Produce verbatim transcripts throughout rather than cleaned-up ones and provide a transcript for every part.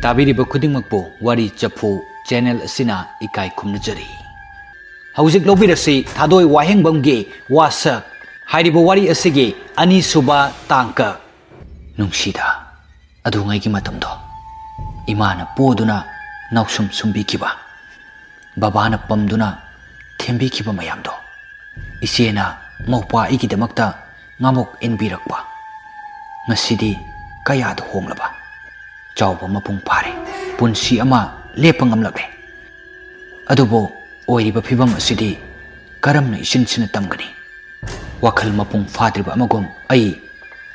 ꯇꯥꯕꯤꯔꯤꯕ ꯈꯨꯗꯤꯡꯃꯛꯄꯨ ꯋꯥꯔꯤ ꯆꯐꯨ ꯆꯦꯅꯦꯜ ꯑꯁꯤꯅ ꯏꯀꯥꯏ ꯈꯨꯝꯅꯖꯔꯤ꯫ ꯍꯧꯖꯤꯛ ꯂꯧꯕꯤꯔꯁꯤ ꯊꯥꯗꯣꯏ ꯋꯥꯍꯦꯡꯕꯝꯒꯤ ꯋꯥꯁꯛ ꯍꯥꯏꯔꯤꯕ ꯋꯥꯔꯤ ꯑꯁꯤꯒꯤ ꯑꯅꯤꯁꯨꯕ ꯇꯥꯡꯀꯛ꯫ ꯅꯨꯡꯁꯤꯗ, ꯑꯗꯨꯉꯩꯒꯤ ꯃꯇꯝꯗꯣ ꯏꯃꯥꯅ ꯄꯣꯗꯨꯅ ꯅꯥꯎꯁꯨꯝ ꯁꯨꯝꯕꯤꯈꯤꯕ, ꯕꯕꯥꯅ ꯄꯝꯗꯨꯅ ꯊꯦꯝꯕꯤꯈꯤꯕ ꯃꯌꯥꯝꯗꯣ, ꯏꯆꯦꯅ ꯃꯧꯄꯥ ꯑꯩꯒꯤꯗꯃꯛꯇ ꯉꯥꯃꯣꯛ ꯏꯟꯕꯤꯔꯛꯄ, ꯉꯁꯤꯗꯤ ꯀꯌꯥꯗ ꯍꯣꯡꯂꯕ꯫ ꯆꯥꯎꯕ ꯃꯄꯨꯡ ꯐꯥꯔꯦ꯫ ꯄꯨꯟꯁꯤ ꯑꯃ ꯂꯦꯞꯄ ꯉꯝꯂꯛꯂꯦ꯫ ꯑꯗꯨꯕꯨ ꯑꯣꯏꯔꯤꯕ ꯐꯤꯕꯝ ꯑꯁꯤꯗꯤ ꯀꯔꯝꯅ ꯏꯆꯤꯟꯁꯤꯅ ꯇꯝꯒꯅꯤ? ꯋꯥꯈꯜ ꯃꯄꯨꯡ ꯐꯥꯗ꯭ꯔꯤꯕ ꯑꯃꯒꯨꯝ ꯑꯩ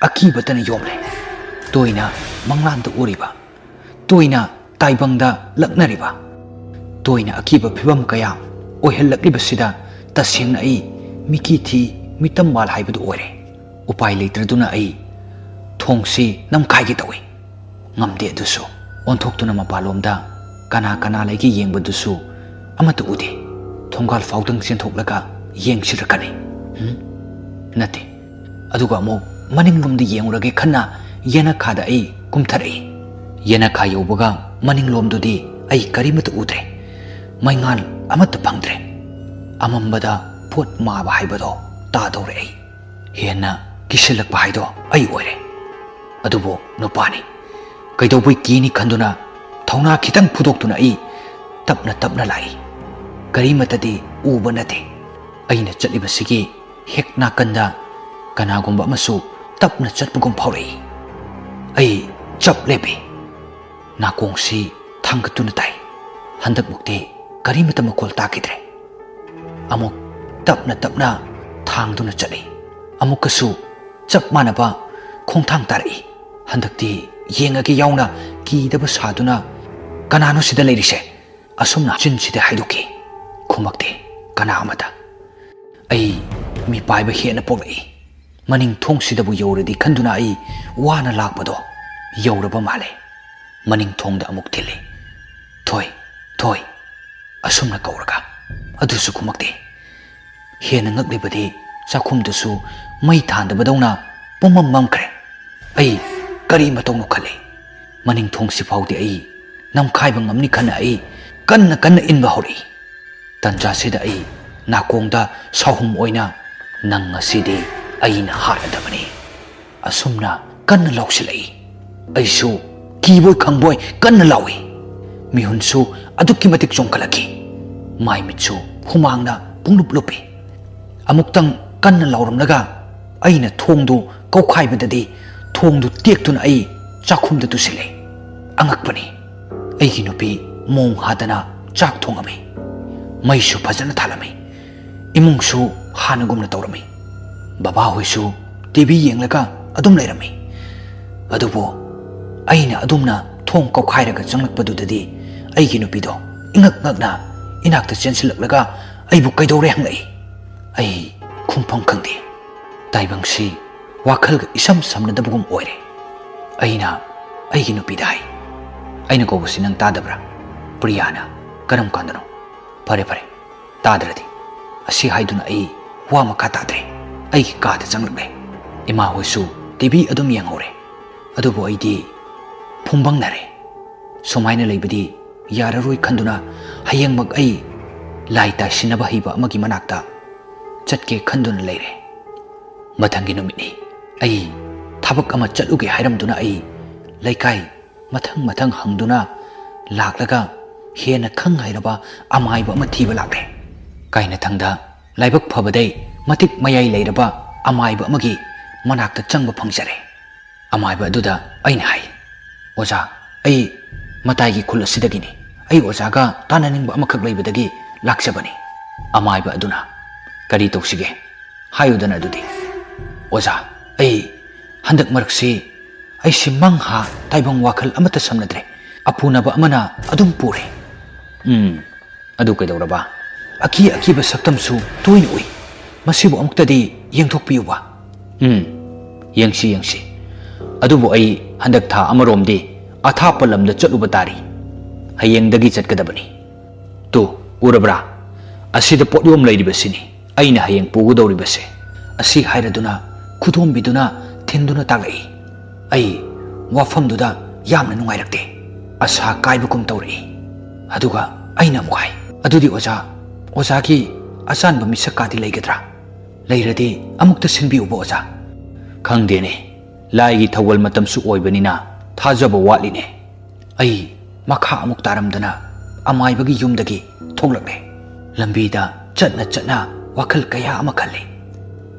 ꯑꯀꯤꯕꯇꯅ ꯌꯣꯝꯂꯦ꯫ ꯇꯣꯏꯅ ꯃꯪꯂꯥꯟꯗ ꯎꯔꯤꯕ, ꯇꯣꯏꯅ ꯇꯥꯏꯕꯪꯗ ꯂꯛꯅꯔꯤꯕ, ꯇꯣꯏꯅ ꯑꯀꯤꯕ ꯐꯤꯕꯝ ꯀꯌꯥ ꯑꯣꯏꯍꯜꯂꯛꯂꯤꯕꯁꯤꯗ ꯇꯁꯦꯡꯅ ꯑꯩ ꯃꯤꯀꯤ ꯊꯤ, ꯃꯤꯇꯝ ꯋꯥꯜ ꯍꯥꯏꯕꯗꯨ ꯑꯣꯏꯔꯦ꯫ ꯎꯄꯥꯏ ꯂꯩꯇ꯭ꯔꯗꯨꯅ ꯑꯩ ꯊꯣꯡꯁꯤ ꯅꯝꯈꯥꯏꯒꯦ ꯇꯧꯏ꯫ ꯉꯝꯗꯦ ꯑꯗꯨꯁꯨ꯫ ꯑꯣꯟꯊꯣꯛꯇꯨꯅ ꯃꯄꯥꯟꯂꯣꯝꯗ ꯀꯅꯥ ꯀꯅꯥ ꯂꯩꯒꯦ ꯌꯦꯡꯕꯗꯨꯁꯨ ꯑꯃꯠꯇ ꯎꯗꯦ꯫ ꯊꯣꯡꯒꯥꯜ ꯐꯥꯎꯗꯪ ꯆꯦꯟꯊꯣꯛꯂꯒ ꯌꯦꯡꯁꯤꯔ ꯈꯜꯂꯤ꯫ ꯎꯝ? ꯅꯠꯇꯦ꯫ ꯑꯗꯨꯒ ꯑꯃꯨꯛ ꯃꯅꯤꯡꯂꯣꯝꯗ ꯌꯦꯡꯉꯨꯔꯒꯦ ꯈꯟꯅ ꯌꯦꯅꯈꯥꯗ ꯑꯩ ꯀꯨꯝꯊꯔꯛꯏ꯫ ꯌꯦꯅꯈꯥ ꯌꯧꯕꯒ ꯃꯅꯤꯡꯂꯣꯝꯗꯨꯗꯤ ꯑꯩ ꯀꯔꯤꯃꯠꯇ ꯎꯗ꯭ꯔꯦ꯫ ꯃꯩꯉꯥꯜ ꯑꯃꯠꯇ ꯐꯪꯗ꯭ꯔꯦ꯫ ꯑꯃꯝꯕꯗ ꯄꯣꯠ ꯃꯥꯕ ꯍꯥꯏꯕꯗꯣ ꯇꯥꯗꯧꯔꯦ ꯑꯩ꯫ ꯍꯦꯟꯅ ꯀꯤꯁꯤꯜꯂꯛꯄ ꯍꯥꯏꯗꯣ ꯑꯩ ꯑꯣꯏꯔꯦ꯫ ꯑꯗꯨꯕꯨ ꯅꯨꯄꯥꯅꯤ꯫ ꯀꯩꯗꯧꯕꯩ ꯀꯤꯅꯤ ꯈꯟꯗꯨꯅ ꯊꯧꯅꯥ ꯈꯤꯇꯪ ꯐꯨꯗꯣꯛꯇꯨꯅ ꯑꯩ ꯇꯞꯅ ꯇꯞꯅ ꯂꯥꯛꯏ꯫ ꯀꯔꯤꯃꯠꯇꯗꯤ ꯎꯕ ꯅꯠꯇꯦ꯫ ꯑꯩꯅ ꯆꯠꯂꯤꯕꯁꯤꯒꯤ ꯍꯦꯛ ꯅꯥꯀꯟꯗ ꯀꯅꯥꯒꯨꯝꯕ ꯑꯃꯁꯨ ꯇꯞꯅ ꯆꯠꯄꯒꯨꯝ ꯐꯥꯎꯔꯛꯏ꯫ ꯑꯩ ꯆꯞ ꯂꯦꯞꯄꯤ꯫ ꯅꯥꯀꯣꯡꯁꯤ ꯊꯥꯡꯒꯠꯇꯨꯅ ꯇꯥꯏ꯫ ꯍꯟꯗꯛꯃꯨꯛꯇꯤ ꯀꯔꯤꯃꯠꯇ ꯃꯈꯣꯜ ꯇꯥꯈꯤꯗ꯭ꯔꯦ꯫ ꯑꯃꯨꯛ ꯇꯞꯅ ꯇꯞꯅ ꯊꯥꯡꯗꯨꯅ ꯆꯠꯂꯤ꯫ ꯑꯃꯨꯛꯀꯁꯨ ꯆꯞ ꯃꯥꯟꯅꯕ ꯈꯣꯡꯊꯥꯡ ꯇꯥꯔꯛꯏ꯫ ꯍꯟꯗꯛꯇꯤ ꯌꯦꯡꯉꯒꯦ ꯌꯥꯎꯅ ꯀꯤꯗꯕ ꯁꯥꯗꯨꯅ, "ꯀꯅꯥꯅꯣ ꯁꯤꯗ ꯂꯩꯔꯤꯁꯦ?" ꯑꯁꯨꯝꯅ ꯆꯤꯟꯁꯤꯗ ꯍꯥꯏꯗꯣꯛꯈꯤ꯫ ꯈꯨꯝꯃꯛꯇꯦ ꯀꯅꯥ ꯑꯃꯇ꯫ ꯑꯩ ꯃꯤꯄꯥꯏꯕ ꯍꯦꯟꯅ ꯄꯣꯛꯂꯛꯏ꯫ ꯃꯅꯤꯡ ꯊꯣꯡꯁꯤꯗꯕꯨ ꯌꯧꯔꯗꯤ ꯈꯟꯗꯨꯅ ꯑꯩ ꯋꯥꯅ ꯂꯥꯛꯄꯗꯣ ꯌꯧꯔꯕ ꯃꯥꯜꯂꯦ꯫ ꯃꯅꯤꯡ ꯊꯣꯡꯗ ꯑꯃꯨꯛ ꯊꯤꯜꯂꯤ꯫ "ꯊꯣꯏ, ꯊꯣꯏ," ꯑꯁꯨꯝꯅ ꯀꯧꯔꯒ꯫ ꯑꯗꯨꯁꯨ ꯈꯨꯝꯃꯛꯇꯦ꯫ ꯍꯦꯟꯅ ꯉꯛꯂꯤꯕꯗꯤ ꯆꯥꯛꯈꯨꯝꯗꯨꯁꯨ ꯃꯩ ꯊꯥꯟꯗꯕꯗꯧꯅ ꯄꯨꯝꯃꯝ ꯃꯝꯈ꯭ꯔꯦ꯫ ꯑꯩ ꯀꯔꯤ ꯃꯇꯧꯅꯣ ꯈꯜꯂꯤ꯫ ꯃꯅꯤꯡ ꯊꯣꯡꯁꯤ ꯐꯥꯎꯗꯤ ꯑꯩ ꯅꯝꯈꯥꯏꯕ ꯉꯝꯅꯤ ꯈꯟꯅ ꯑꯩ ꯀꯟꯅ ꯀꯟꯅ ꯏꯟꯕ ꯍꯧꯔꯛꯏ꯫ ꯇꯟꯖꯥꯁꯤꯗ ꯑꯩ ꯅꯥꯀꯣꯡꯗ ꯁꯥꯍꯨꯝ ꯑꯣꯏꯅ, "ꯅꯪ ꯉꯁꯤꯗꯤ ꯑꯩꯅ ꯍꯥꯠꯂꯗꯕꯅꯤ" ꯑꯁꯨꯝꯅ ꯀꯟꯅ ꯂꯥꯎꯁꯤꯜꯂꯛꯏ꯫ ꯑꯩꯁꯨ ꯀꯤꯕꯣꯏ ꯈꯪꯕꯣꯏ ꯀꯟꯅ ꯂꯥꯎꯏ꯫ ꯃꯤꯍꯨꯟꯁꯨ ꯑꯗꯨꯛꯀꯤ ꯃꯇꯤꯛ ꯆꯣꯡꯈꯠꯂꯛꯈꯤ꯫ ꯃꯥꯏ ꯃꯤꯠꯁꯨ ꯍꯨꯃꯥꯡꯅ ꯄꯨꯡꯂꯨꯞ ꯂꯨꯞꯄꯤ꯫ ꯑꯃꯨꯛꯇꯪ ꯀꯟꯅ ꯂꯥꯎꯔꯝꯂꯒ ꯑꯩꯅ ꯊꯣꯡꯗꯨ ꯀꯧꯈꯥꯏꯕꯗꯗꯤ ꯊꯣꯡꯗꯨ ꯇꯦꯛꯇꯨꯅ ꯑꯩ ꯆꯥꯛꯈꯨꯝꯗ ꯇꯨꯁꯤꯜꯂꯦ꯫ ꯑꯉꯛꯄꯅꯤ, ꯑꯩꯒꯤ ꯅꯨꯄꯤ ꯃꯣꯡ ꯍꯥꯗꯅ ꯆꯥꯛ ꯊꯣꯡꯉꯝꯃꯤ꯫ ꯃꯩꯁꯨ ꯐꯖꯅ ꯊꯥꯜꯂꯝꯃꯤ꯫ ꯏꯃꯨꯡꯁꯨ ꯍꯥꯟꯅꯒꯨꯝꯅ ꯇꯧꯔꯝꯃꯤ꯫ ꯕꯕꯥꯍꯣꯏꯁꯨ ꯇꯤ ꯚꯤ ꯌꯦꯡꯂꯒ ꯑꯗꯨꯝ ꯂꯩꯔꯝꯃꯤ꯫ ꯑꯗꯨꯕꯨ ꯑꯩꯅ ꯑꯗꯨꯝꯅ ꯊꯣꯡ ꯀꯧꯈꯥꯏꯔꯒ ꯆꯪꯂꯛꯄꯗꯨꯗꯗꯤ ꯑꯩꯒꯤ ꯅꯨꯄꯤꯗꯣ ꯏꯉꯛ ꯉꯛꯅ ꯏꯅꯥꯛꯇ ꯆꯦꯟꯁꯤꯜꯂꯛꯂꯒ ꯑꯩꯕꯨ ꯀꯩꯗꯧꯔꯦ ꯍꯪꯂꯛꯏ꯫ ꯑꯩ ꯈꯨꯝꯐꯝ ꯈꯪꯗꯦ꯫ ꯇꯥꯏꯕꯪꯁꯤ ꯋꯥꯈꯜꯒ ꯏꯁꯝ ꯁꯝꯅꯗꯕꯒꯨꯝ ꯑꯣꯏꯔꯦ꯫ ꯑꯩꯅ ꯑꯩꯒꯤ ꯅꯨꯄꯤꯗ ꯍꯥꯏ, "ꯑꯩꯅ ꯀꯧꯕꯁꯤ ꯅꯪ ꯇꯥꯗꯕ꯭ꯔꯥ?" "ꯄ꯭ꯔꯤꯌꯥꯅ ꯀꯔꯝ ꯀꯥꯟꯗꯅꯣ?" "ꯐꯔꯦ ꯐꯔꯦ, ꯇꯥꯗ꯭ꯔꯗꯤ" ꯑꯁꯤ ꯍꯥꯏꯗꯨꯅ ꯑꯩ ꯋꯥ ꯃꯈꯥ ꯇꯥꯗ꯭ꯔꯦ꯫ ꯑꯩꯒꯤ ꯀꯥꯗ ꯆꯪꯂꯛꯂꯦ꯫ ꯏꯃꯥ ꯍꯣꯏꯁꯨ ꯇꯤ ꯚꯤ ꯑꯗꯨꯝ ꯌꯦꯡꯍꯧꯔꯦ꯫ ꯑꯗꯨꯕꯨ ꯑꯩꯗꯤ ꯐꯨꯝꯕꯪꯅꯔꯦ꯫ ꯁꯨꯃꯥꯏꯅ ꯂꯩꯕꯗꯤ ꯌꯥꯔꯔꯣꯏ ꯈꯟꯗꯨꯅ ꯍꯌꯦꯡꯃꯛ ꯑꯩ ꯂꯥꯏ ꯇꯥꯏꯁꯤꯟꯅꯕ ꯍꯩꯕ ꯑꯃꯒꯤ ꯃꯅꯥꯛꯇ ꯆꯠꯀꯦ ꯈꯟꯗꯨꯅ ꯂꯩꯔꯦ꯫ ꯃꯊꯪꯒꯤ ꯅꯨꯃꯤꯠꯅꯤ꯫ ꯑꯩ ꯊꯕꯛ ꯑꯃ ꯆꯠꯂꯨꯒꯦ ꯍꯥꯏꯔꯝꯗꯨꯅ ꯑꯩ ꯂꯩꯀꯥꯏ ꯃꯊꯪ ꯃꯊꯪ ꯍꯪꯗꯨꯅ ꯂꯥꯛꯂꯒ ꯍꯦꯟꯅ ꯈꯪ ꯍꯩꯔꯕ ꯑꯃꯥꯏꯕ ꯑꯃ ꯊꯤꯕ ꯂꯥꯛꯂꯦ꯫ ꯀꯥꯏꯅꯊꯪꯗ ꯂꯥꯏꯕꯛ ꯐꯕꯗꯩ ꯃꯇꯤꯛ ꯃꯌꯥꯏ ꯂꯩꯔꯕ ꯑꯃꯥꯏꯕ ꯑꯃꯒꯤ ꯃꯅꯥꯛꯇ ꯆꯪꯕ ꯐꯪꯖꯔꯦ꯫ ꯑꯃꯥꯏꯕ ꯑꯗꯨꯗ ꯑꯩꯅ ꯍꯥꯏ, "ꯑꯣꯖꯥ, ꯑꯩ ꯃꯇꯥꯏꯒꯤ ꯈꯨꯜ ꯑꯁꯤꯗꯒꯤꯅꯤ꯫ ꯑꯩ ꯑꯣꯖꯥꯒ ꯇꯥꯟꯅꯅꯤꯡꯕ ꯑꯃꯈꯛ ꯂꯩꯕꯗꯒꯤ ꯂꯥꯛꯆꯕꯅꯤ"꯫ ꯑꯃꯥꯏꯕ ꯑꯗꯨꯅ, "ꯀꯔꯤ ꯇꯧꯁꯤꯒꯦ? ꯍꯥꯏꯌꯨꯗꯅ ꯑꯗꯨꯗꯤ"꯫ "ꯑꯣꯖꯥ, ꯑꯩ ꯍꯟꯗꯛ ꯃꯔꯛꯁꯤ ꯑꯩꯁꯤ ꯃꯪꯍꯥ ꯇꯥꯏꯕꯪ ꯋꯥꯈꯜ ꯑꯃꯠꯇ ꯁꯝꯅꯗ꯭ꯔꯦ꯫ ꯑꯄꯨꯅꯕ ꯑꯃꯅ ꯑꯗꯨꯝ ꯄꯨꯔꯦ"꯫ "ꯎꯝ, ꯑꯗꯨ ꯀꯩꯗꯧꯔꯕ?" "ꯑꯀꯤ ꯑꯀꯤꯕ ꯁꯛꯇꯝꯁꯨ ꯇꯣꯏꯅ ꯎꯏ꯫ ꯃꯁꯤꯕꯨ ꯑꯃꯨꯛꯇꯗꯤ ꯌꯦꯡꯊꯣꯛꯄꯤꯌꯨꯕ"꯫ "ꯎꯝ, ꯌꯦꯡꯁꯤ ꯌꯦꯡꯁꯤ꯫ ꯑꯗꯨꯕꯨ ꯑꯩ ꯍꯟꯗꯛ ꯊꯥ ꯑꯃꯔꯣꯝꯗꯤ ꯑꯊꯥꯞꯄ ꯂꯝꯗ ꯆꯠꯂꯨꯕ ꯇꯥꯔꯤ꯫ ꯍꯌꯦꯡꯗꯒꯤ ꯆꯠꯀꯗꯕꯅꯤ꯫ ꯇꯨ, ꯎꯔꯕ꯭ꯔꯥ? ꯑꯁꯤꯗ ꯄꯣꯠꯌꯣꯝ ꯂꯩꯔꯤꯕꯁꯤꯅꯤ ꯑꯩꯅ ꯍꯌꯦꯡ ꯄꯨꯒꯗꯧꯔꯤꯕꯁꯦ"꯫ ꯑꯁꯤ ꯍꯥꯏꯔꯗꯨꯅ ꯈꯨꯗꯣꯝꯕꯤꯗꯨꯅ ꯊꯤꯟꯗꯨꯅ ꯇꯥꯛꯂꯛꯏ꯫ ꯑꯩ ꯋꯥꯐꯝꯗꯨꯗ ꯌꯥꯝꯅ ꯅꯨꯡꯉꯥꯏꯔꯛꯇꯦ꯫ ꯑꯁꯥ ꯀꯥꯏꯕꯒꯨꯝ ꯇꯧꯔꯛꯏ꯫ ꯑꯗꯨꯒ ꯑꯩꯅ ꯑꯃꯨꯛ ꯍꯥꯏ, "ꯑꯗꯨꯗꯤ ꯑꯣꯖꯥ, ꯑꯣꯖꯥꯒꯤ ꯑꯆꯥꯟꯕ ꯃꯤꯁꯛꯀꯥꯗꯤ ꯂꯩꯒꯗ꯭ꯔꯥ? ꯂꯩꯔꯗꯤ ꯑꯃꯨꯛꯇ ꯁꯤꯟꯕꯤꯌꯨꯕ ꯑꯣꯖꯥ꯫" "ꯈꯪꯗꯦꯅꯦ, ꯂꯥꯏꯒꯤ ꯊꯧꯒꯜ ꯃꯇꯝꯁꯨ ꯑꯣꯏꯕꯅꯤꯅ ꯊꯥꯖꯕ ꯋꯥꯠꯂꯤꯅꯦ꯫" ꯑꯩ ꯃꯈꯥ ꯑꯃꯨꯛ ꯇꯥꯔꯝꯗꯅ ꯑꯃꯥꯏꯕꯒꯤ ꯌꯨꯝꯗꯒꯤ ꯊꯣꯛꯂꯛꯂꯦ꯫ ꯂꯝꯕꯤꯗ ꯆꯠꯅ ꯆꯠꯅ ꯋꯥꯈꯜ ꯀꯌꯥ ꯑꯃ ꯈꯜꯂꯦ꯫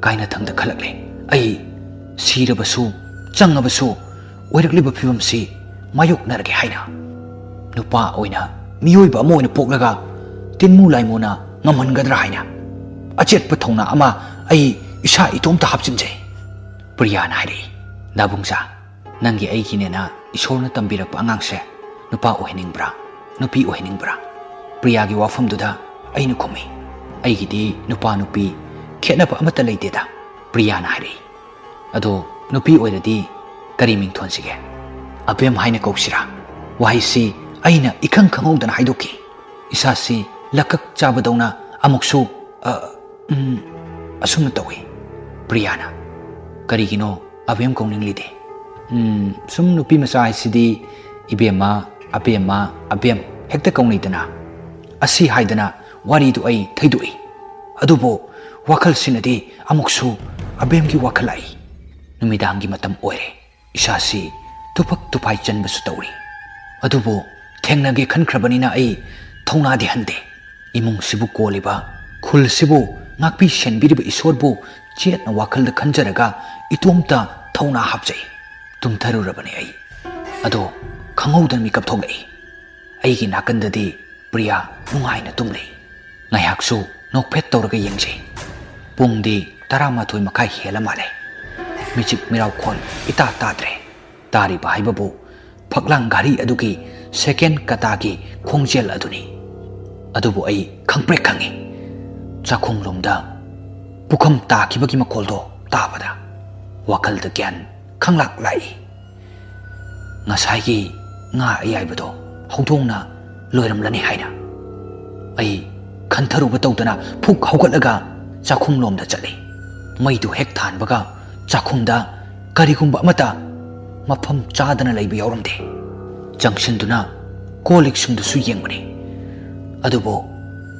ꯀꯥꯏꯅꯊꯪꯗ ꯈꯜꯂꯛꯂꯦ꯫ ꯑꯩ ꯁꯤꯔꯕꯁꯨ, ꯆꯪꯉꯕꯁꯨ, ꯑꯣꯏꯔꯛꯂꯤꯕ ꯐꯤꯕꯝꯁꯤ ꯃꯥꯌꯣꯛꯅꯔꯒꯦ ꯍꯥꯏꯅ꯫ ꯅꯨꯄꯥ ꯑꯣꯏꯅ, ꯃꯤꯑꯣꯏꯕ ꯑꯃ ꯑꯣꯏꯅ ꯄꯣꯛꯂꯒ ꯇꯤꯟꯃꯨ ꯂꯥꯏꯃꯨꯅ ꯉꯝꯍꯟꯒꯗ꯭ꯔꯥ ꯍꯥꯏꯅ ꯑꯆꯦꯠꯄ ꯊꯧꯅꯥ ꯑꯃ ꯑꯩ ꯏꯁꯥ ꯏꯇꯣꯝꯇ ꯍꯥꯞꯆꯤꯟꯖꯩ꯫ ꯄ꯭ꯔꯤꯌꯥꯅ ꯍꯥꯏꯔꯛꯏ, "ꯗꯥꯕꯨꯡꯖꯥ, ꯅꯪꯒꯤ ꯑꯩꯒꯤꯅꯦꯅ ꯏꯁꯣꯔꯅ ꯇꯝꯕꯤꯔꯛꯄ ꯑꯉꯥꯡꯁꯦ ꯅꯨꯄꯥ ꯑꯣꯏꯍꯟꯅꯤꯡꯕ꯭ꯔꯥ, ꯅꯨꯄꯤ ꯑꯣꯏꯍꯟꯅꯤꯡꯕ꯭ꯔꯥ?" ꯄ꯭ꯔꯤꯌꯥꯒꯤ ꯋꯥꯐꯝꯗꯨꯗ ꯑꯩꯅ ꯈꯨꯝꯃꯤ, "ꯑꯩꯒꯤꯗꯤ ꯅꯨꯄꯥ ꯅꯨꯄꯤ ꯈꯦꯠꯅꯕ ꯑꯃꯠꯇ ꯂꯩꯇꯦꯗ꯫" ꯄ꯭ꯔꯤꯌꯥꯅ ꯍꯥꯏꯔꯛꯏ, "ꯑꯗꯣ ꯅꯨꯄꯤ ꯑꯣꯏꯔꯗꯤ ꯀꯔꯤ ꯃꯤꯡ ꯊꯣꯟꯁꯤꯒꯦ?" "ꯑꯕꯦꯝ ꯍꯥꯏꯅ ꯀꯧꯁꯤꯔꯥ?" ꯋꯥꯍꯩꯁꯤ ꯑꯩꯅ ꯏꯈꯪ ꯈꯪꯍꯧꯗꯅ ꯍꯥꯏꯗꯣꯛꯈꯤ꯫ ꯏꯁꯥꯁꯤ ꯂꯀꯛ ꯆꯥꯕꯗꯧꯅ ꯑꯃꯨꯛꯁꯨ, "ꯑ, ꯎꯝ," ꯑꯁꯨꯝꯅ ꯇꯧꯏ꯫ ꯄ꯭ꯔꯤꯌꯥꯅ, "ꯀꯔꯤꯒꯤꯅꯣ ꯑꯕꯦꯝ ꯀꯧꯅꯤꯡꯂꯤꯗꯤ?" "ꯎꯝ, ꯁꯨꯝ ꯅꯨꯄꯤ ꯃꯆꯥ ꯍꯥꯏꯁꯤꯗꯤ ꯏꯕꯦꯝꯃ, ꯑꯕꯦꯝꯃ, ꯑꯕꯦꯝ ꯍꯦꯛꯇ ꯀꯧꯅꯩꯗꯅ꯫ ꯑꯁꯤ ꯍꯥꯏꯗꯅ ꯋꯥꯔꯤꯗꯨ ꯑꯩ ꯊꯩꯗꯣꯛꯏ꯫ ꯑꯗꯨꯕꯨ ꯋꯥꯈꯜꯁꯤꯅꯗꯤ ꯑꯃꯨꯛꯁꯨ ꯑꯕꯦꯝꯒꯤ ꯋꯥꯈꯜ ꯂꯥꯛꯏ꯫ ꯅꯨꯃꯤꯗꯥꯡꯒꯤ ꯃꯇꯝ ꯑꯣꯏꯔꯦ꯫ ꯏꯁꯥꯁꯤ ꯇꯨꯐꯛ ꯇꯨꯐꯥꯏ ꯆꯟꯕꯁꯨ ꯇꯧꯔꯤ꯫ ꯑꯗꯨꯕꯨ ꯊꯦꯡꯅꯒꯦ ꯈꯟꯈ꯭ꯔꯕꯅꯤꯅ ꯑꯩ ꯊꯧꯅꯥꯗꯤ ꯍꯟꯗꯦ꯫ ꯏꯃꯨꯡꯁꯤꯕꯨ ꯀꯣꯜꯂꯤꯕ, ꯈꯨꯜꯁꯤꯕꯨ ꯉꯥꯛꯄꯤ ꯁꯦꯟꯕꯤꯔꯤꯕ ꯏꯁꯣꯔꯕꯨ ꯆꯦꯠꯅ ꯋꯥꯈꯜꯗ ꯈꯟꯖꯔꯒ ꯏꯇꯣꯝꯇ ꯊꯧꯅꯥ ꯍꯥꯞꯆꯩ꯫ ꯇꯨꯝꯊꯔꯨꯔꯕꯅꯤ ꯑꯩ꯫ ꯑꯗꯣ ꯈꯪꯍꯧꯗꯅ ꯃꯤꯀꯞ ꯊꯣꯛꯂꯛꯏ꯫ ꯑꯩꯒꯤ ꯅꯥꯀꯟꯗꯗꯤ ꯄ꯭ꯔꯤꯌꯥ ꯅꯨꯡꯉꯥꯏꯅ ꯇꯨꯝꯂꯤ꯫ ꯉꯥꯏꯍꯥꯛꯁꯨ ꯅꯣꯛꯐꯦꯠ ꯇꯧꯔꯒ ꯌꯦꯡꯖꯩ꯫ ꯄꯨꯡꯗꯤ ꯇꯔꯥꯃꯥꯊꯣꯏ ꯃꯈꯥꯏ ꯍꯦꯜꯂ ꯃꯥꯜꯂꯦ꯫ ꯃꯤꯆꯤꯛ ꯃꯤꯔꯥꯎꯈꯣꯟ ꯏꯇꯥ ꯇꯥꯗ꯭ꯔꯦ꯫ ꯇꯥꯔꯤꯕ ꯍꯥꯏꯕꯕꯨ ꯐꯛꯂꯥꯡ ꯘꯔꯤ ꯑꯗꯨꯒꯤ ꯁꯦꯀꯦꯟ ꯀꯇꯥꯒꯤ ꯈꯣꯡꯖꯦꯜ ꯑꯗꯨꯅꯤ꯫ ꯑꯗꯨꯕꯨ ꯑꯩ ꯈꯪꯄ꯭ꯔꯦꯛ ꯈꯪꯏ꯫ ꯆꯥꯛꯈꯨꯝꯂꯣꯝꯗ ꯄꯨꯈꯝ ꯇꯥꯈꯤꯕꯒꯤ ꯃꯈꯣꯜꯗꯣ ꯇꯥꯕꯗ ꯋꯥꯈꯜꯗ ꯒ꯭ꯌꯥꯟ ꯈꯪꯂꯥꯛ ꯂꯥꯛꯏ꯫ ꯉꯁꯥꯏꯒꯤ ꯉꯥ ꯑꯌꯥꯏꯕꯗꯣ ꯍꯧꯗꯣꯡꯅ ꯂꯣꯏꯔꯝꯂꯅꯤ ꯍꯥꯏꯅ꯫ ꯑꯩ ꯈꯟꯊꯔꯨꯕ ꯇꯧꯗꯅ ꯐꯨꯛ ꯍꯧꯒꯠꯂꯒ ꯆꯥꯛꯈꯨꯝꯂꯣꯝꯗ ꯆꯠꯂꯤ꯫ ꯃꯩꯗꯨ ꯍꯦꯛ ꯊꯥꯟꯕꯒ ꯆꯥꯛꯈꯨꯝꯗ ꯀꯔꯤꯒꯨꯝꯕ ꯑꯃꯠꯇ ꯃꯐꯝ ꯆꯥꯗꯅ ꯂꯩꯕ ꯌꯥꯎꯔꯝꯗꯦ꯫ ꯆꯪꯁꯤꯟꯗꯨꯅ ꯀꯣꯜ ꯂꯤꯛꯁꯤꯡꯗꯨꯁꯨ ꯌꯦꯡꯕꯅꯤ, ꯑꯗꯨꯕꯨ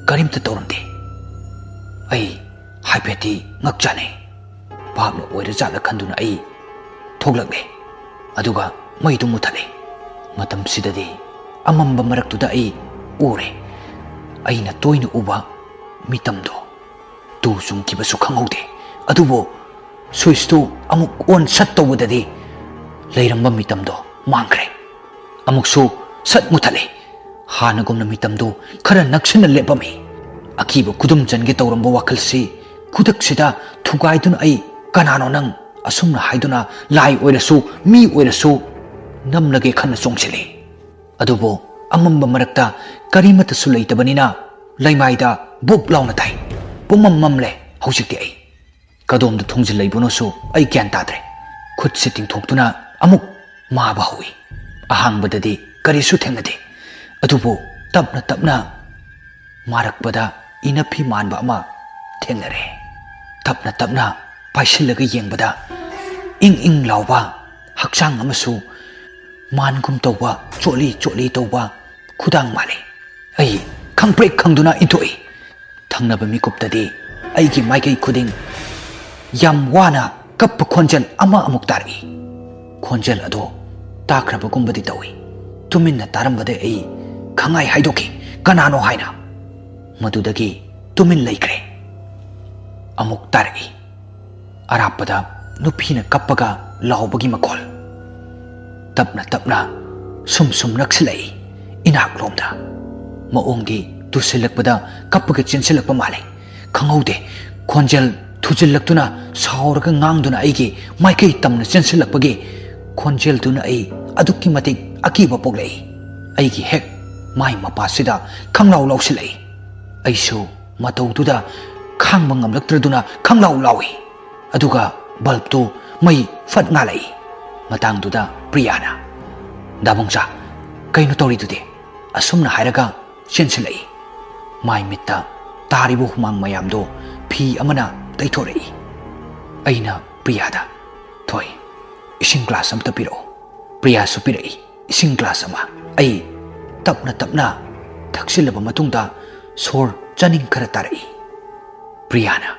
ꯀꯔꯤꯝꯇ ꯇꯧꯔꯝꯗꯦ꯫ ꯑꯩ ꯍꯥꯏꯐꯦꯠꯇꯤ ꯉꯛꯆꯥꯅꯩ꯫ ꯚꯥꯞꯅ ꯑꯣꯏꯔꯖꯥꯠꯂ ꯈꯟꯗꯨꯅ ꯑꯩ ꯊꯣꯛꯂꯛꯂꯦ, ꯑꯗꯨꯒ ꯃꯩꯗꯨ ꯃꯨꯊꯠꯂꯦ꯫ ꯃꯇꯝꯁꯤꯗꯗꯤ ꯑꯃꯝꯕ ꯃꯔꯛꯇꯨꯗ ꯑꯩ ꯎꯔꯦ, ꯑꯩꯅ ꯇꯣꯏꯅ ꯎꯕ ꯃꯤꯇꯝꯗꯣ꯫ ꯇꯨ ꯆꯨꯡꯈꯤꯕꯁꯨ ꯈꯪꯍꯧꯗꯦ, ꯑꯗꯨꯕꯨ ꯁ꯭ꯋꯤꯆꯇꯨ ꯑꯃꯨꯛ ꯑꯣꯟ ꯁꯠ ꯇꯧꯕꯗꯗꯤ ꯂꯩꯔꯝꯕ ꯃꯤꯇꯝꯗꯣ ꯃꯥꯡꯈ꯭ꯔꯦ꯫ ꯑꯃꯨꯛꯁꯨ ꯁꯠ ꯃꯨꯊꯠꯂꯦ꯫ ꯍꯥꯟꯅꯒꯨꯝꯅ ꯃꯤꯇꯝꯗꯨ ꯈꯔ ꯅꯛꯁꯤꯟꯅ ꯂꯦꯞꯄꯝꯃꯤ꯫ ꯑꯀꯤꯕ ꯈꯨꯗꯨꯝ ꯆꯟꯒꯦ ꯇꯧꯔꯝꯕ ꯋꯥꯈꯜꯁꯤ ꯈꯨꯗꯛꯁꯤꯗ ꯊꯨꯒꯥꯏꯗꯨꯅ ꯑꯩ, "ꯀꯅꯥꯅꯣ ꯅꯪ?" ꯑꯁꯨꯝꯅ ꯍꯥꯏꯗꯨꯅ ꯂꯥꯏ ꯑꯣꯏꯔꯁꯨ ꯃꯤ ꯑꯣꯏꯔꯁꯨ ꯅꯝꯂꯒꯦ ꯈꯟꯅ ꯆꯣꯡꯁꯤꯜꯂꯤ꯫ ꯑꯗꯨꯕꯨ ꯑꯃꯝꯕ ꯃꯔꯛꯇ ꯀꯔꯤꯃꯠꯇꯁꯨ ꯂꯩꯇꯕꯅꯤꯅ ꯂꯩꯃꯥꯏꯗ ꯕꯨꯞ ꯂꯥꯎꯅ ꯇꯥꯏ꯫ ꯄꯨꯝꯃꯝ ꯃꯝꯂꯦ ꯍꯧꯖꯤꯛꯇꯤ꯫ ꯑꯩ ꯀꯗꯣꯝꯗ ꯊꯣꯡꯖꯤꯜꯂꯛꯏꯕꯅꯣꯁꯨ ꯑꯩ ꯒ꯭ꯌꯥꯟ ꯇꯥꯗ꯭ꯔꯦ꯫ ꯈꯨꯠꯁꯦ ꯇꯤꯡꯊꯣꯛꯇꯨꯅ ꯑꯃꯨꯛ ꯃꯥꯕ ꯍꯧꯏ꯫ ꯑꯍꯥꯟꯕꯗꯗꯤ ꯀꯔꯤꯁꯨ ꯊꯦꯡꯅꯗꯦ, ꯑꯗꯨꯕꯨ ꯇꯞꯅ ꯇꯞꯅ ꯃꯥꯔꯛꯄꯗ ꯏꯅꯐꯤ ꯃꯥꯟꯕ ꯑꯃ ꯊꯦꯡꯅꯔꯦ꯫ ꯇꯞꯅ ꯇꯞꯅ ꯄꯥꯏꯁꯤꯜꯂꯒ ꯌꯦꯡꯕꯗ ꯏꯪ ꯏꯪ ꯂꯥꯎꯕ ꯍꯛꯆꯥꯡ ꯑꯃꯁꯨ ꯃꯥꯟꯒꯨꯝ ꯇꯧꯕ, ꯆꯣꯠꯂꯤ ꯆꯣꯠꯂꯤ ꯇꯧꯕ ꯈꯨꯗꯥꯡ ꯃꯥꯜꯂꯤ꯫ ꯑꯩ ꯈꯪꯄ꯭ꯔꯦꯛ ꯈꯪꯗꯨꯅ ꯏꯟꯊꯣꯛꯏ꯫ ꯊꯪꯅꯕ ꯃꯤꯀꯨꯞꯇꯗꯤ ꯑꯩꯒꯤ ꯃꯥꯏꯀꯩ ꯈꯨꯗꯤꯡ ꯌꯥꯝ ꯋꯥꯅ ꯀꯞꯄ ꯈꯣꯟꯖꯦꯜ ꯑꯃ ꯑꯃꯨꯛ ꯇꯥꯔꯛꯏ꯫ ꯈꯣꯟꯖꯦꯜ ꯑꯗꯣ ꯇꯥꯈ꯭ꯔꯕꯒꯨꯝꯕꯗꯤ ꯇꯧꯏ꯫ ꯇꯨꯃꯤꯟꯅ ꯇꯥꯔꯝꯕꯗꯩ ꯑꯩ ꯈꯪꯍꯥꯏ ꯍꯥꯏꯗꯣꯛꯈꯤ, "ꯀꯅꯥꯅꯣ?" ꯍꯥꯏꯅ꯫ ꯃꯗꯨꯗꯒꯤ ꯇꯨꯃꯤꯟ ꯂꯩꯈ꯭ꯔꯦ꯫ ꯑꯃꯨꯛ ꯇꯥꯔꯛꯏ꯫ ꯑꯔꯥꯞꯄꯗ ꯅꯨꯄꯤꯅ ꯀꯞꯄꯒ ꯂꯥꯎꯕꯒꯤ ꯃꯈꯣꯜ꯫ ꯇꯞꯅ ꯇꯞꯅ ꯁꯨꯝ ꯁꯨꯝ ꯅꯛꯁꯤꯜꯂꯛꯏ ꯏꯅꯥꯛꯂꯣꯝꯗ꯫ ꯃꯑꯣꯡꯗꯤ ꯇꯨꯁꯤꯜꯂꯛꯄꯗ ꯀꯞꯄꯒ ꯆꯦꯟꯁꯤꯜꯂꯛꯄ ꯃꯥꯜꯂꯤ꯫ ꯈꯪꯍꯧꯗꯦ, ꯈꯣꯟꯖꯦꯜ ꯊꯨꯖꯤꯜꯂꯛꯇꯨꯅ ꯁꯥꯎꯔꯒ ꯉꯥꯡꯗꯨꯅ ꯑꯩꯒꯤ ꯃꯥꯏꯀꯩ ꯇꯝꯅ ꯆꯦꯟꯁꯤꯜꯂꯛꯄꯒꯤ ꯈꯣꯟꯖꯦꯜꯗꯨꯅ ꯑꯩ ꯑꯗꯨꯛꯀꯤ ꯃꯇꯤꯛ ꯑꯀꯤꯕ ꯄꯣꯛꯂꯛꯏ꯫ ꯑꯩꯒꯤ ꯍꯦꯛ ꯃꯥꯏ ꯃꯄꯥꯁꯤꯗ ꯈꯪꯂꯥꯎ ꯂꯥꯎꯁꯤꯜꯂꯛꯏ꯫ ꯑꯩꯁꯨ ꯃꯇꯧꯗꯨꯗ ꯈꯥꯡꯕ ꯉꯝꯂꯛꯇ꯭ꯔꯗꯨꯅ ꯈꯪꯂꯥꯎ ꯂꯥꯎꯏ꯫ ꯑꯗꯨꯒ ꯕꯜꯕꯇꯨ ꯃꯩ ꯐꯠ ꯉꯥꯜꯂꯛꯏ꯫ ꯃꯇꯥꯡꯗꯨꯗ ꯄ꯭ꯔꯤꯌꯥꯅ, "ꯗꯥꯕꯨꯡꯆꯥ, ꯀꯩꯅꯣ ꯇꯧꯔꯤꯗꯨꯗꯤ?" ꯑꯁꯨꯝꯅ ꯍꯥꯏꯔꯒ ꯆꯦꯟꯁꯤꯜꯂꯛꯏ꯫ ꯃꯥꯏ ꯃꯤꯠꯇ ꯇꯥꯔꯤꯕ ꯍꯨꯃꯥꯡ ꯃꯌꯥꯝꯗꯣ ꯐꯤ ꯑꯃꯅ ꯇꯩꯊꯣꯔꯛꯏ꯫ ꯑꯩꯅ ꯄ꯭ꯔꯤꯌꯥꯗ, "ꯊꯣꯏ, "ꯏꯁꯤꯡ ꯒ꯭ꯂꯥꯁ ꯑꯃꯇ ꯄꯤꯔꯛꯑꯣ꯫" ꯄ꯭ꯔꯤꯌꯥꯁꯨ ꯄꯤꯔꯛꯏ ꯏꯁꯤꯡ ꯒ꯭ꯂꯥꯁ ꯑꯃ꯫ ꯑꯩ ꯇꯞꯅ ꯇꯞꯅ ꯊꯛꯆꯤꯜꯂꯕ ꯃꯇꯨꯡꯗ ꯁꯣꯔ ꯆꯥꯅꯤꯡ ꯈꯔ ꯇꯥꯔꯛꯏ꯫ ꯄ꯭ꯔꯤꯌꯥꯅ,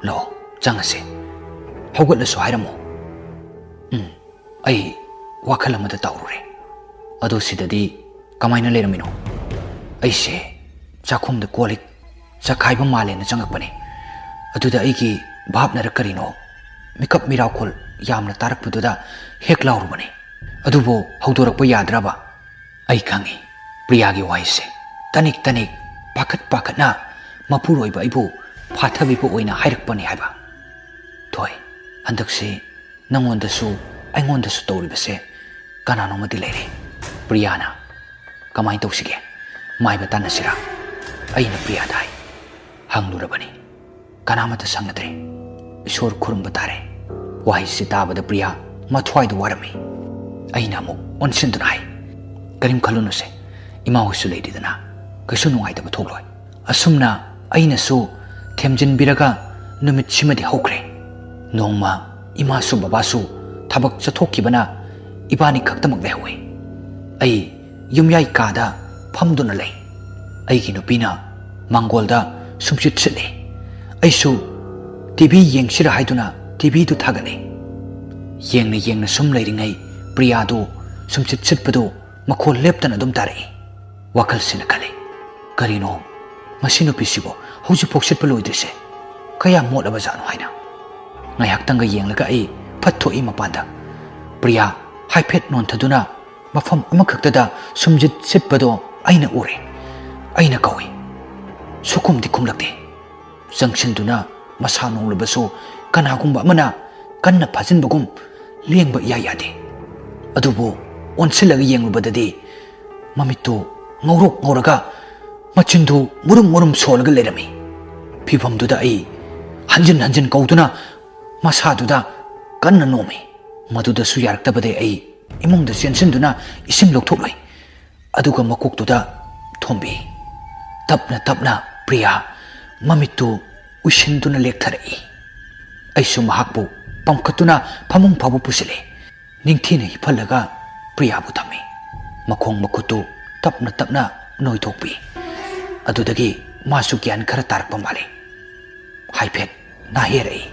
"ꯂꯥꯛꯑꯣ, ꯆꯪꯉꯁꯦ꯫ ꯍꯧꯒꯠꯂꯁꯨ ꯍꯥꯏꯔꯝꯃꯣ꯫" ꯎꯝ, ꯑꯩ ꯋꯥꯈꯜ ꯑꯃꯗ ꯇꯥꯎꯔꯨꯔꯦ꯫ "ꯑꯗꯣ ꯁꯤꯗꯗꯤ ꯀꯃꯥꯏꯅ ꯂꯩꯔꯝꯃꯤꯅꯣ?" ꯑꯩꯁꯦ ꯆꯥꯛꯈꯨꯝꯗ ꯀꯣꯜ ꯂꯤꯛ ꯆꯈꯥꯏꯕ ꯃꯥꯜꯂꯦꯅ ꯆꯪꯉꯛꯄꯅꯦ꯫ ꯑꯗꯨꯗ ꯑꯩꯒꯤ ꯚꯥꯞꯅꯔ ꯀꯔꯤꯅꯣ, ꯃꯤꯀꯞ ꯃꯤꯔꯥꯎꯈꯣꯜ ꯌꯥꯝꯅ ꯇꯥꯔꯛꯄꯗꯨꯗ ꯍꯦꯛ ꯂꯥꯎꯔꯨꯕꯅꯦ꯫ ꯑꯗꯨꯕꯨ ꯍꯧꯗꯣꯔꯛꯄ ꯌꯥꯗ꯭ꯔꯕ? ꯑꯩ ꯈꯪꯏ, ꯄ꯭ꯔꯤꯌꯥꯒꯤ ꯋꯥꯍꯩꯁꯦ ꯇꯅꯤꯛ ꯇꯅꯤꯛ, ꯄꯥꯈꯠ ꯄꯥꯈꯠꯅ ꯃꯄꯨꯔꯣꯏꯕ ꯑꯩꯕꯨ ꯐꯥꯊꯕꯤꯕ ꯑꯣꯏꯅ ꯍꯥꯏꯔꯛꯄꯅꯤ ꯍꯥꯏꯕ꯫ "ꯊꯣꯏ, ꯍꯟꯗꯛꯁꯤ ꯅꯪꯉꯣꯟꯗꯁꯨ ꯑꯩꯉꯣꯟꯗꯁꯨ ꯇꯧꯔꯤꯕꯁꯦ ꯀꯅꯥꯅꯣꯃꯗꯤ ꯂꯩꯔꯦ꯫" ꯄ꯭ꯔꯤꯌꯥꯅ, "ꯀꯃꯥꯏꯅ ꯇꯧꯁꯤꯒꯦ? ꯃꯥꯏꯕ ꯇꯥꯟꯅꯁꯤꯔꯥ?" ꯑꯩꯅ ꯄ꯭ꯔꯤꯌꯥꯗ ꯍꯥꯏ꯫ ꯍꯪꯂꯨꯔꯕꯅꯤ, ꯀꯅꯥꯃꯠꯇ ꯁꯪꯅꯗ꯭ꯔꯦ꯫ ꯏꯁꯣꯔ ꯈꯨꯔꯨꯝꯕ ꯇꯥꯔꯦ꯫ ꯋꯥꯍꯩꯁꯤ ꯇꯥꯕꯗ ꯄ꯭ꯔꯤꯌꯥ ꯃꯊ꯭ꯋꯥꯏꯗ ꯋꯥꯔꯝꯃꯤ꯫ ꯑꯩꯅ ꯑꯃꯨꯛ ꯑꯣꯟꯁꯤꯟꯗꯨꯅ ꯍꯥꯏ, "ꯀꯔꯤꯝ ꯈꯜꯂꯨꯅꯨꯁꯦ, ꯏꯃꯥ ꯍꯣꯏꯁꯨ ꯂꯩꯔꯤꯗꯅ, ꯀꯩꯁꯨ ꯅꯨꯡꯉꯥꯏꯇꯕ ꯊꯣꯛꯂꯣꯏ꯫" ꯑꯁꯨꯝꯅ ꯑꯩꯅꯁꯨ ꯊꯦꯝꯖꯤꯟꯕꯤꯔꯒ ꯅꯨꯃꯤꯠꯁꯤꯃꯗꯤ ꯍꯧꯈ꯭ꯔꯦ꯫ ꯅꯣꯡꯃ ꯏꯃꯥꯁꯨ ꯕꯕꯥꯁꯨ ꯊꯕꯛ ꯆꯠꯊꯣꯛꯈꯤꯕꯅ ꯏꯕꯥꯅꯤ ꯈꯛꯇꯃꯛ ꯂꯩꯍꯧꯏ꯫ ꯑꯩ ꯌꯨꯝꯌꯥꯏ ꯀꯥꯗ ꯐꯝꯗꯨꯅ ꯂꯩ꯫ ꯑꯩꯒꯤ ꯅꯨꯄꯤꯅ ꯃꯥꯡꯒꯣꯜꯗ ꯁꯨꯝꯆꯤꯠ ꯁꯤꯠꯂꯤ꯫ ꯑꯩꯁꯨ ꯇꯤ ꯚꯤ ꯌꯦꯡꯁꯤꯔ ꯍꯥꯏꯗꯨꯅ ꯇꯤ ꯚꯤꯗꯨ ꯊꯥꯒꯠꯂꯤ꯫ ꯌꯦꯡꯅ ꯌꯦꯡꯅ ꯁꯨꯝ ꯂꯩꯔꯤꯉꯩ ꯄ꯭ꯔꯤꯌꯥꯗꯨ ꯁꯨꯝꯆꯤꯠ ꯁꯤꯠꯄꯗꯨ ꯃꯈꯣꯜ ꯂꯦꯞꯇꯅ ꯑꯗꯨꯝ ꯇꯥꯔꯛꯏ꯫ ꯋꯥꯈꯜꯁꯤꯅ ꯈꯜꯂꯤ, "ꯀꯔꯤꯅꯣ ꯃꯁꯤ ꯅꯨꯄꯤꯁꯤꯕꯨ ꯍꯧꯖꯤꯛꯐꯥꯎ ꯁꯤꯠꯄ ꯂꯣꯏꯗ꯭ꯔꯤꯁꯦ? ꯀꯌꯥꯝ ꯃꯣꯠꯂꯕ ꯖꯥꯠꯅꯣ?" ꯍꯥꯏꯅ꯫ ꯉꯥꯏꯍꯥꯛꯇꯪꯒ ꯌꯦꯡꯂꯒ ꯑꯩ ꯐꯠ ꯊꯣꯛꯏ ꯃꯄꯥꯟꯗ꯫ ꯄ꯭ꯔꯤꯌꯥ ꯍꯥꯏꯐꯦꯠ ꯅꯣꯟꯊꯗꯨꯅ ꯃꯐꯝ ꯑꯃꯈꯛꯇꯗ ꯁꯨꯝꯖꯤꯠ ꯁꯤꯠꯄꯗꯣ ꯑꯩꯅ ꯎꯔꯦ꯫ ꯑꯩꯅ ꯀꯧꯏ꯫ ꯁꯨꯈꯨꯝꯗꯤ ꯈꯨꯝꯂꯛꯇꯦ꯫ ꯆꯪꯁꯤꯟꯗꯨꯅ ꯃꯁꯥ ꯅꯣꯡꯂꯕꯁꯨ ꯀꯅꯥꯒꯨꯝꯕ ꯑꯃꯅ ꯀꯟꯅ ꯐꯥꯖꯤꯟꯕꯒꯨꯝ ꯂꯦꯡꯕ ꯏꯌꯥ ꯌꯥꯗꯦ꯫ ꯑꯗꯨꯕꯨ ꯑꯣꯟꯁꯤꯜꯂꯒ ꯌꯦꯡꯂꯨꯕꯗꯗꯤ ꯃꯃꯤꯠꯇꯨ ꯉꯧꯔꯣꯛ ꯉꯧꯔꯒ ꯃꯆꯤꯟꯗꯨ ꯃꯨꯔꯨꯝ ꯃꯨꯔꯨꯝ ꯁꯣꯜꯂꯒ ꯂꯩꯔꯝꯃꯤ꯫ ꯐꯤꯚꯝꯗꯨꯗ ꯑꯩ ꯍꯟꯖꯤꯟ ꯍꯟꯖꯤꯟ ꯀꯧꯗꯨꯅ ꯃꯁꯥꯗꯨꯗ ꯀꯟꯅ ꯅꯣꯝꯃꯤ꯫ ꯃꯗꯨꯗꯁꯨ ꯌꯥꯔꯛꯇꯕꯗꯩ ꯑꯩ ꯏꯃꯨꯡꯗ ꯆꯦꯟꯁꯤꯟꯗꯨꯅ ꯏꯁꯤꯡ ꯂꯧꯊꯣꯛꯂꯨꯏ꯫ ꯑꯗꯨꯒ ꯃꯀꯣꯛꯇꯨꯗ ꯊꯣꯝꯕꯤ꯫ ꯇꯞꯅ ꯇꯞꯅ ꯄ꯭ꯔꯤꯌꯥ ꯃꯃꯤꯠꯇꯨ ꯎꯏꯁꯤꯟꯗꯨꯅ ꯂꯦꯛꯊꯔꯛꯏ꯫ ꯑꯩꯁꯨ ꯃꯍꯥꯛꯄꯨ ꯄꯝꯈꯠꯇꯨꯅ ꯐꯃꯨꯡ ꯐꯥꯎꯕ ꯄꯨꯁꯤꯜꯂꯦ꯫ ꯅꯤꯡꯊꯤꯅ ꯍꯤꯞꯍꯜꯂꯒ ꯄ꯭ꯔꯤꯌꯥꯕꯨ ꯊꯝꯃꯤ꯫ ꯃꯈꯣꯡ ꯃꯈꯨꯠꯇꯨ ꯇꯞꯅ ꯇꯞꯅ ꯅꯣꯏꯊꯣꯛꯄꯤ꯫ ꯑꯗꯨꯗꯒꯤ ꯃꯥꯁꯨ ꯒ꯭ꯌꯥꯟ ꯈꯔ ꯇꯥꯔꯛꯄ ꯃꯥꯜꯂꯤ꯫ ꯍꯥꯏꯐꯦꯠ ꯅꯥꯍꯦꯔꯛꯏ꯫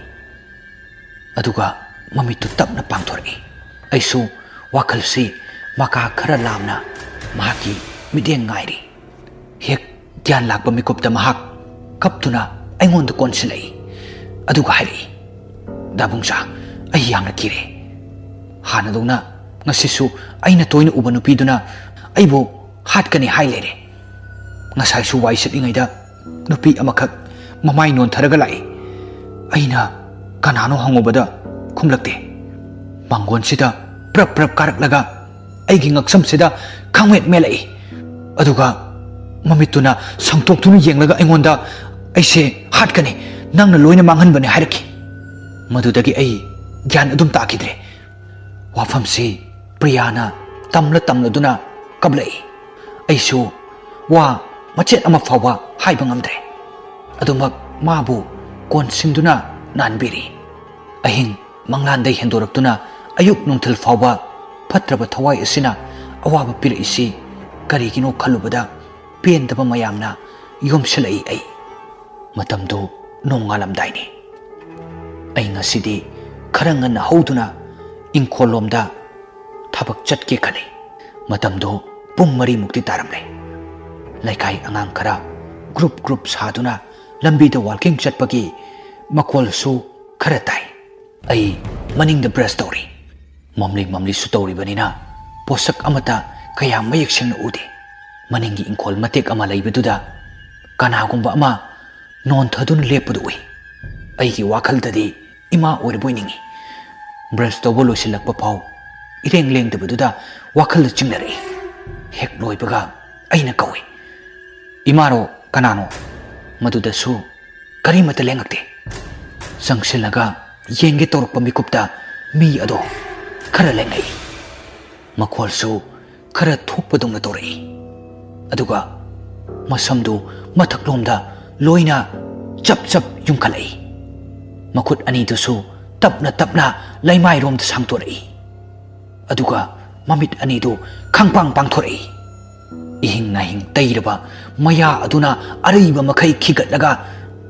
ꯑꯗꯨꯒ ꯃꯃꯤꯠꯇꯨ ꯇꯞꯅ ꯄꯥꯡꯊꯣꯔꯛꯏ꯫ ꯑꯩꯁꯨ ꯋꯥꯈꯜꯁꯤ ꯃꯀꯥ ꯈꯔ ꯂꯥꯝꯅ ꯃꯍꯥꯛꯀꯤ ꯃꯤꯠꯌꯦꯡ ꯉꯥꯏꯔꯤ꯫ ꯍꯦꯛ ꯒ꯭ꯌꯥꯟ ꯂꯥꯛꯄ ꯃꯤꯀꯨꯞꯇ ꯃꯍꯥꯛ ꯀꯞꯇꯨꯅ ꯑꯩꯉꯣꯟꯗ ꯀꯣꯟꯁꯤꯜꯂꯛꯏ꯫ ꯑꯗꯨꯒ ꯍꯥꯏꯔꯛꯏ, "ꯗꯥꯕꯨꯡꯁꯥ, ꯑꯩ ꯌꯥꯝꯅ ꯀꯤꯔꯦ꯫ ꯍꯥꯟꯅꯗꯧꯅ ꯉꯁꯤꯁꯨ ꯑꯩꯅ ꯇꯣꯏꯅ ꯎꯕ ꯅꯨꯄꯤꯗꯨꯅ ꯑꯩꯕꯨ ꯍꯥꯠꯀꯅꯤ ꯍꯥꯏ ꯂꯩꯔꯦ꯫ ꯉꯁꯥꯏꯁꯨ ꯋꯥꯏ ꯁꯤꯠꯂꯤꯉꯩꯗ ꯅꯨꯄꯤ ꯑꯃꯈꯛ ꯃꯃꯥꯏ ꯅꯣꯟꯊꯔꯒ ꯂꯥꯛꯏ꯫ ꯑꯩꯅ ꯀꯅꯥꯅꯣ ꯍꯪꯉꯨꯕꯗ ꯈꯨꯝꯂꯛꯇꯦ꯫ ꯃꯥꯡꯒꯣꯟꯁꯤꯗ ꯄ꯭ꯔꯞ ꯄ꯭ꯔꯞ ꯀꯥꯔꯛꯂꯒ ꯑꯩꯒꯤ ꯉꯛꯁꯝꯁꯤꯗ ꯈꯪꯃꯦꯠ ꯃꯦꯠꯂꯛꯏ꯫ ꯑꯗꯨꯒ ꯃꯃꯤꯠꯇꯨꯅ ꯁꯪꯇꯣꯛꯇꯨꯅ ꯌꯦꯡꯂꯒ ꯑꯩꯉꯣꯟꯗ, 'ꯑꯩꯁꯦ ꯍꯥꯠꯀꯅꯤ, ꯅꯪꯅ ꯂꯣꯏꯅ ꯃꯥꯡꯍꯟꯕꯅꯤ' ꯍꯥꯏꯔꯛꯈꯤ꯫ ꯃꯗꯨꯗꯒꯤ ꯑꯩ ꯒ꯭ꯌꯥꯟ ꯑꯗꯨꯝ ꯇꯥꯈꯤꯗ꯭ꯔꯦ꯫ ꯋꯥꯐꯝꯁꯤ ꯄ꯭ꯔꯤꯌꯥꯅ ꯇꯝꯂ ꯇꯝꯂꯗꯨꯅ ꯀꯞꯂꯛꯏ꯫ ꯑꯩꯁꯨ ꯋꯥ ꯃꯆꯦꯠ ꯑꯃ ꯐꯥꯎꯕ ꯍꯥꯏꯕ ꯉꯝꯗ꯭ꯔꯦ꯫ ꯑꯗꯨꯃꯛ ꯃꯥꯕꯨ ꯀꯣꯟꯁꯤꯟꯗꯨꯅ ꯅꯥꯟꯕꯤꯔꯤ꯫ ꯑꯍꯤꯡ ꯃꯪꯂꯥꯟꯗ ꯍꯦꯟꯗꯣꯔꯛꯇꯨꯅ ꯑꯌꯨꯛ ꯅꯨꯡꯊꯤꯜ ꯐꯥꯎꯕ ꯐꯠꯇ꯭ꯔꯕ ꯊꯋꯥꯏ ꯑꯁꯤꯅ ꯑꯋꯥꯕ ꯄꯤꯔꯛꯏꯁꯤ ꯀꯔꯤꯒꯤꯅꯣ ꯈꯜꯂꯨꯕꯗ ꯄꯦꯟꯗꯕ ꯃꯌꯥꯝꯅ ꯌꯣꯝꯁꯤꯜꯂꯛꯏ ꯑꯩ꯫ ꯃꯇꯝꯗꯨ ꯅꯣꯡꯉꯥꯜꯂꯝꯗꯥꯏꯅꯤ꯫ ꯑꯩ ꯉꯁꯤꯗꯤ ꯈꯔ ꯉꯟꯅ ꯍꯧꯗꯨꯅ ꯏꯪꯈꯣꯜꯂꯣꯝꯗ ꯊꯕꯛ ꯆꯠꯀꯦ ꯈꯜꯂꯤ꯫ ꯃꯇꯝꯗꯨ ꯄꯨꯡ ꯃꯔꯤꯃꯨꯛꯇꯤ ꯇꯥꯔꯝꯂꯦ꯫ ꯂꯩꯀꯥꯏ ꯑꯉꯥꯡ ꯈꯔ ꯒ꯭ꯔꯨꯞ ꯒ꯭ꯔꯨꯞ ꯁꯥꯗꯨꯅ ꯂꯝꯕꯤꯗ ꯋꯥꯜꯀꯤꯡ ꯆꯠꯄꯒꯤ ꯃꯈꯣꯜꯁꯨ ꯈꯔ ꯇꯥꯏ꯫ ꯑꯩ ꯃꯅꯤꯡꯗ ꯕ꯭ꯔꯁ ꯇꯧꯔꯤ꯫ ꯃꯝꯂꯤ ꯃꯝꯂꯤꯁꯨ ꯇꯧꯔꯤꯕꯅꯤꯅ ꯄꯣꯠꯁꯛ ꯑꯃꯠꯇ ꯀꯌꯥ ꯃꯌꯦꯛ ꯁꯦꯡꯅ ꯎꯗꯦ꯫ ꯃꯅꯤꯡꯒꯤ ꯏꯪꯈꯣꯜ ꯃꯇꯦꯛ ꯑꯃ ꯂꯩꯕꯗꯨꯗ ꯀꯅꯥꯒꯨꯝꯕ ꯑꯃ ꯅꯣꯟꯊꯗꯨꯅ ꯂꯦꯞꯄꯗꯨ ꯎꯏ꯫ ꯑꯩꯒꯤ ꯋꯥꯈꯜꯗꯗꯤ ꯏꯃꯥ ꯑꯣꯏꯔꯕꯣꯏ ꯅꯤꯡꯏ꯫ ꯕ꯭ꯔꯁ ꯇꯧꯕ ꯂꯣꯏꯁꯤꯜꯂꯛꯄ ꯐꯥꯎ ꯏꯔꯦꯡ ꯂꯦꯡꯗꯕꯗꯨꯗ ꯋꯥꯈꯜꯗ ꯆꯤꯡꯅꯔꯛꯏ꯫ ꯍꯦꯛ ꯂꯣꯏꯕꯒ ꯑꯩꯅ ꯀꯧꯏ, "ꯏꯃꯥꯔꯣ ꯀꯅꯥꯅꯣ?" ꯃꯗꯨꯗꯁꯨ ꯀꯔꯤꯃꯠꯇ ꯂꯦꯡꯉꯛꯇꯦ꯫ ꯆꯪꯁꯤꯜꯂꯒ ꯌꯦꯡꯒꯦ ꯇꯧꯔꯛꯄ ꯃꯤꯀꯨꯞꯇ ꯃꯤ ꯑꯗꯣ ꯈꯔ ꯂꯦꯡꯉꯛꯏ꯫ ꯃꯈꯣꯜꯁꯨ ꯈꯔ ꯊꯣꯛꯄꯗꯧꯅ ꯇꯧꯔꯛꯏ꯫ ꯑꯗꯨꯒ ꯃꯁꯝꯗꯨ ꯃꯊꯛꯂꯣꯝꯗ ꯂꯣꯏꯅ ꯆꯞ ꯆꯞ ꯌꯨꯡꯈꯠꯂꯛꯏ꯫ ꯃꯈꯨꯠ ꯑꯅꯤꯗꯨꯁꯨ ꯇꯞꯅ ꯇꯞꯅ ꯂꯩꯃꯥꯏꯔꯣꯝꯗ ꯁꯥꯡꯗꯣꯔꯛꯏ꯫ ꯑꯗꯨꯒ ꯃꯃꯤꯠ ꯑꯅꯤꯗꯨ ꯈꯪꯄꯥꯡ ꯄꯥꯡꯊꯣꯔꯛꯏ꯫ ꯏꯍꯤꯡ ꯅꯥꯍꯤꯡ ꯇꯩꯔꯕ ꯃꯌꯥ ꯑꯗꯨꯅ ꯑꯔꯩꯕ ꯃꯈꯩ ꯈꯤꯒꯠꯂꯒ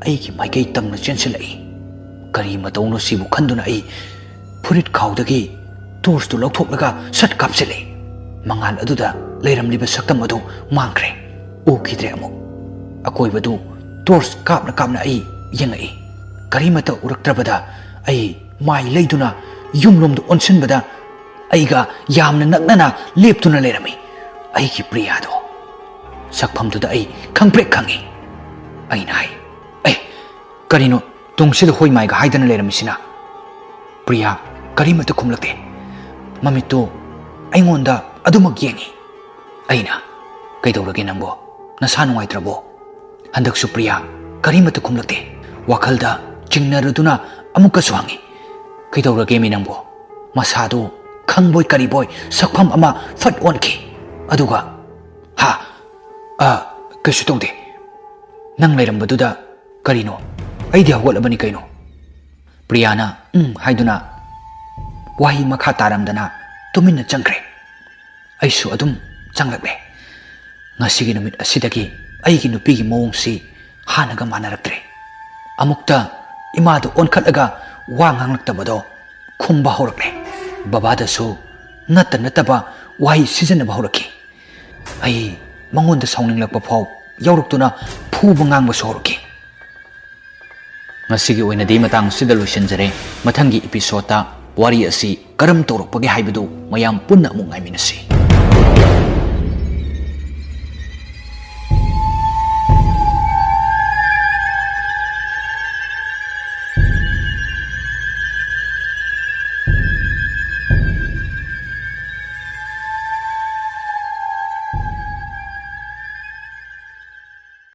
ꯑꯩꯒꯤ ꯃꯥꯏꯀꯩ ꯇꯝꯅ ꯆꯦꯟꯁꯤꯜꯂꯛꯏ꯫ ꯀꯔꯤ ꯃꯇꯧꯅꯣ ꯁꯤꯕꯨ ꯈꯟꯗꯨꯅ ꯑꯩ ꯐꯨꯔꯤꯠ ꯈꯥꯎꯗꯒꯤ ꯇꯣꯔꯆꯇꯨ ꯂꯧꯊꯣꯛꯂꯒ ꯁꯠ ꯀꯥꯞꯁꯤꯜꯂꯦ꯫ ꯃꯉꯥꯜ ꯑꯗꯨꯗ ꯂꯩꯔꯝꯂꯤꯕ ꯁꯛꯇꯝ ꯑꯗꯨ ꯃꯥꯡꯈ꯭ꯔꯦ꯫ ꯎꯈꯤꯗ꯭ꯔꯦ ꯑꯃꯨꯛ꯫ ꯑꯀꯣꯏꯕꯗꯨ ꯇꯣꯔꯆ ꯀꯥꯞꯅ ꯀꯥꯞꯅ ꯑꯩ ꯌꯦꯡꯉꯛꯏ꯫ ꯀꯔꯤꯃꯠꯇ ꯎꯔꯛꯇ꯭ꯔꯕꯗ ꯑꯩ ꯃꯥꯏ ꯂꯩꯗꯨꯅ ꯌꯨꯝꯂꯣꯝꯗ ꯑꯣꯟꯁꯤꯟꯕꯗ ꯑꯩꯒ ꯌꯥꯝꯅ ꯅꯛꯅꯅ ꯂꯦꯞꯇꯨꯅ ꯂꯩꯔꯝꯃꯤ ꯑꯩꯒꯤ ꯄ꯭ꯔꯤꯌꯥꯗꯣ꯫ ꯁꯛꯐꯝꯗꯨꯗ ꯑꯩ ꯈꯪꯄ꯭ꯔꯦꯛ ꯈꯪꯉꯤ꯫ ꯑꯩꯅ ꯍꯥꯏ, "ꯑꯦ, ꯀꯔꯤꯅꯣ ꯇꯨꯡꯁꯤꯗ ꯍꯣꯏ ꯃꯥꯏꯒ ꯍꯥꯏꯗꯅ ꯂꯩꯔꯝꯃꯤꯁꯤꯅ?" ꯄ꯭ꯔꯤꯌꯥ ꯀꯔꯤꯃꯠꯇ ꯈꯨꯝꯂꯛꯇꯦ꯫ ꯃꯃꯤꯠꯇꯨ ꯑꯩꯉꯣꯟꯗ ꯑꯗꯨꯃꯛ ꯌꯦꯡꯉꯤ꯫ ꯑꯩꯅ, "ꯀꯩꯗꯧꯔꯒꯦ ꯅꯪꯕꯣ? ꯅꯁꯥ ꯅꯨꯡꯉꯥꯏꯇ꯭ꯔꯕꯣ?" ꯍꯟꯗꯛꯁꯨ ꯄ꯭ꯔꯤꯌꯥ ꯀꯔꯤꯃꯠꯇ ꯈꯨꯝꯂꯛꯇꯦ꯫ ꯋꯥꯈꯜꯗ ꯆꯤꯡꯅꯔꯗꯨꯅ ꯑꯃꯨꯛꯀꯁꯨ ꯍꯪꯉꯤ, "ꯀꯩꯗꯧꯔꯒꯦꯃꯤ ꯅꯪꯕꯣ?" ꯃꯁꯥꯗꯨ ꯈꯪꯕꯣꯏ ꯀꯔꯤꯕꯣꯏ ꯁꯛꯐꯝ ꯑꯃ ꯐꯠ ꯑꯣꯟꯈꯤ꯫ ꯑꯗꯨꯒ, "ꯍꯥ? ꯑ, ꯀꯩꯁꯨ ꯇꯧꯗꯦ꯫ ꯅꯪ ꯂꯩꯔꯝꯕꯗꯨꯗ ꯀꯔꯤꯅꯣ? ꯑꯩꯗꯤ ꯍꯧꯒꯠꯂꯕꯅꯤ ꯀꯩꯅꯣ?" ꯄ꯭ꯔꯤꯌꯥꯅ "ꯎꯝ" ꯍꯥꯏꯗꯨꯅ ꯋꯥꯍꯩ ꯃꯈꯥ ꯇꯥꯔꯝꯗꯅ ꯇꯨꯃꯤꯟꯅ ꯆꯪꯈ꯭ꯔꯦ꯫ ꯑꯩꯁꯨ ꯑꯗꯨꯝ ꯆꯪꯂꯛꯂꯦ꯫ ꯉꯁꯤꯒꯤ ꯅꯨꯃꯤꯠ ꯑꯁꯤꯗꯒꯤ ꯑꯩꯒꯤ ꯅꯨꯄꯤꯒꯤ ꯃꯑꯣꯡꯁꯤ ꯍꯥꯟꯅꯒ ꯃꯥꯟꯅꯔꯛꯇ꯭ꯔꯦ꯫ ꯑꯃꯨꯛꯇ ꯏꯃꯥꯗ ꯑꯣꯟꯈꯠꯂꯒ ꯋꯥ ꯉꯥꯡꯂꯛꯇꯕꯗꯣ ꯈꯨꯝꯕ ꯍꯧꯔꯛꯂꯦ꯫ ꯕꯕꯥꯗꯁꯨ ꯅꯠꯇ ꯅꯠꯇꯕ ꯋꯥꯍꯩ ꯁꯤꯖꯤꯟꯅꯕ ꯍꯧꯔꯛꯈꯤ꯫ ꯑꯩ ꯃꯉꯣꯟꯗ ꯁꯥꯎꯅꯤꯡꯂꯛꯄ ꯐꯥꯎ ꯌꯥꯎꯔꯛꯇꯨꯅ ꯐꯨꯕ ꯉꯥꯡꯕꯁꯨ ꯍꯧꯔꯛꯈꯤ꯫ ꯉꯁꯤꯒꯤ ꯑꯣꯏꯅꯗꯤ ꯃꯇꯥꯡ ꯑꯁꯤꯗ ꯂꯣꯏꯁꯤꯟꯖꯔꯦ꯫ ꯃꯊꯪꯒꯤ ꯏꯄꯤꯁꯣꯗꯇ ꯋꯥꯔꯤ ꯑꯁꯤ ꯀꯔꯝ ꯇꯧꯔꯛꯄꯒꯦ ꯍꯥꯏꯕꯗꯨ ꯃꯌꯥꯝ ꯄꯨꯟꯅ ꯑꯃꯨꯛ ꯉꯥꯏꯃꯤꯟꯅꯁꯤ꯫